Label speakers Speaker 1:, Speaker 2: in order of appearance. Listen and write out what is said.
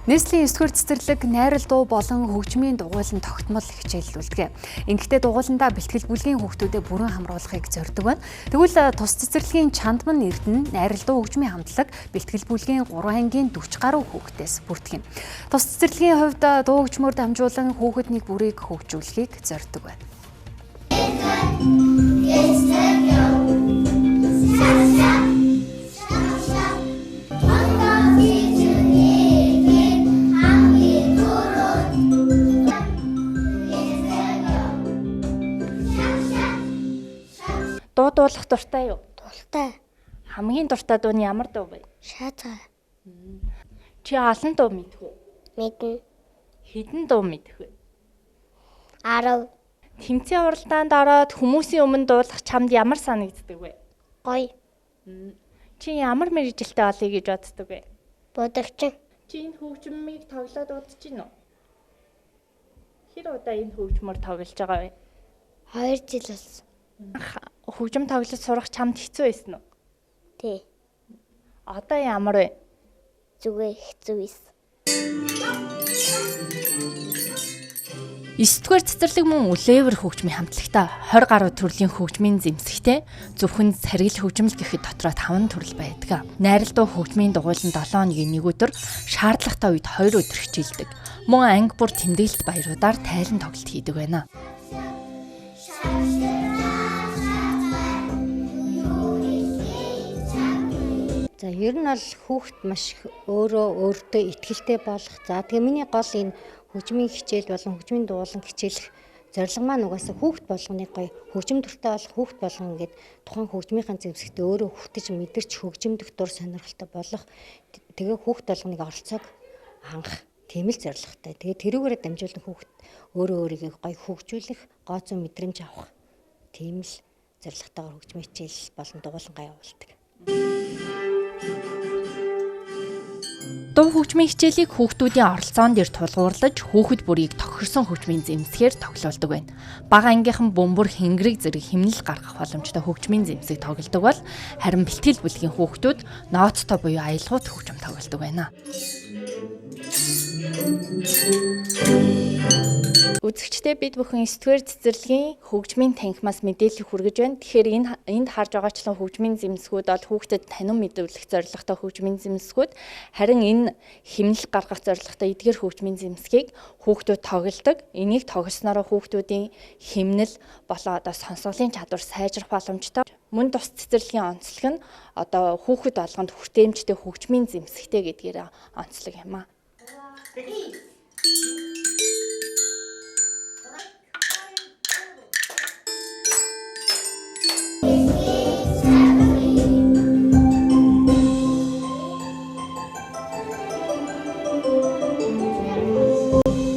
Speaker 1: Нийслэлийн 9-р цэцэрлэг найрал дуу болон хөгжмийн дугуйлан тогтмол хичээллүүлдэг. Ингэхдээ дугуйландаа бэлтгэл бүлгийн хүүхдүүдэд бүрэн хамруулахыг зорддог байна. Тэгвэл тус цэцэрлэгийн Чандман Эрдэнэ найрал дуу хөгжмийн хамтлаг бэлтгэл бүлгийн 3 ангийн 40 гаруй хүүхдээс бүрдэх юм. Тус цэцэрлэгийн хувьд дуу хөгжмөөр дамжуулан хүүхэд нэг бүрийг хөгжүүлэхийг зорддог байна.
Speaker 2: Дуу дуулах дуртай юу?
Speaker 3: Дуртай.
Speaker 2: Хамгийн дуртай дуу нь ямар дуу вэ?
Speaker 3: Шаацаа.
Speaker 2: Чи олон дуу мэдэх үү?
Speaker 3: Мэднэ.
Speaker 2: Хэдэн дуу мэдэх вэ?
Speaker 3: 10.
Speaker 2: Тэмцээн уралдаанд ороод хүмүүсийн өмнө дуулах чамд ямар санагддаг вэ?
Speaker 3: Гоё.
Speaker 2: Чи ямар мэргэжилтэй олъё гэж боддог вэ?
Speaker 3: Будагчин.
Speaker 2: Чи энэ хөгжмийг тоглоод удаж гин үү? Хэр удаа энэ хөгжмөөр тоглож байгаа вэ?
Speaker 3: 2 жил болсон.
Speaker 2: Хөгжим тоглож сурах чамд хэцүү байсан уу?
Speaker 3: Тий.
Speaker 2: Одоо ямар вэ?
Speaker 3: Зүгээр хэцүү байсан.
Speaker 2: 9-р цэцэрлэг мөн үлээвэр хөгжмийн хамтлагтай 20 гаруй төрлийн хөгжмийн зэмсэгтэй зөвхөн саргил хөгжмөл гэхэд дотроо 5 төрөл байдаг. Найрал дуу хөгжмийн дугуйлан 7 хоногийн нэг өдөр шаардлагатай үед 2 өдөр хичээлдэг. Мөн анги бүр тэмдэглэлт баяруудаар тайлан тоглолт хийдэг байна.
Speaker 4: За ер нь бол хүүхэд маш их өөрөө өөртөө итгэлтэй болох. За тэгээ миний гол энэ хөгжмийн хичээл болон хөгжмийн дуулан хичээлэх зорилго маань угаасаа хүүхэд болгоныг гоё хөгжим дуртай болох хүүхэд болгон ингээд тухайн хөгжмийнхаа зэмсэгтээ өөрөө хүртэж мэдэрч хөгжимдөх дур сонирхолтой болох. Тэгээ хүүхэд болгоныг оролцоог хангах тийм л зорилготой. Тэгээ тэрүүгээрээ дамжуулан хүүхэд өөрөө өөрийгөө гоё хөгжүүлэх, гоо зүйн мэдрэмж авах тийм л зорилготойгоор хөгжмийн хичээл болон дугуйлангаа явуулдаг.
Speaker 2: Дуу хөгжмийн хичээлийг хүүхдүүдийн оролцоон дээр тулгуурлаж хүүхэд бүрийг тохирсон хөгжмийн зэмсгээр тоглоулдаг байна. Бага ангийнхан бөмбөр, хэнгэрэг зэрэг хэмнэл гаргах боломжтой хөгжмийн зэмсэг тоглодог бол харин бэлтгэл бүлгийн хүүхдүүд ноцтой буюу аялгууд хөгжим тоглодог байна. Үзэгчдээ бид бүхэн 9-р цэцэрлэгийн хөгжмийн танхимаас мэдээлэл хүргэж байна. Тэгэхээр энд харж байгаачлан хөгжмийн зэмсгүүд бол хүүхдэд танин мэдүүлэх зорилготой хөгжмийн зэмсгүүд, харин энэ хэмнэл гаргах зорилготой эдгээр хөгжмийн зэмсгийг хүүхдүүд тоглодог. Энийг тоглоснороо хүүхдүүдийн хэмнэл болон одоо сонсголын чадвар сайжрах боломжтой. Мөн тус цэцэрлэгийн онцлог нь одоо хүүхэд болгонд хүртээмжтэй хөгжмийн зэмсэгтэй гэдгээр онцлог юм аа.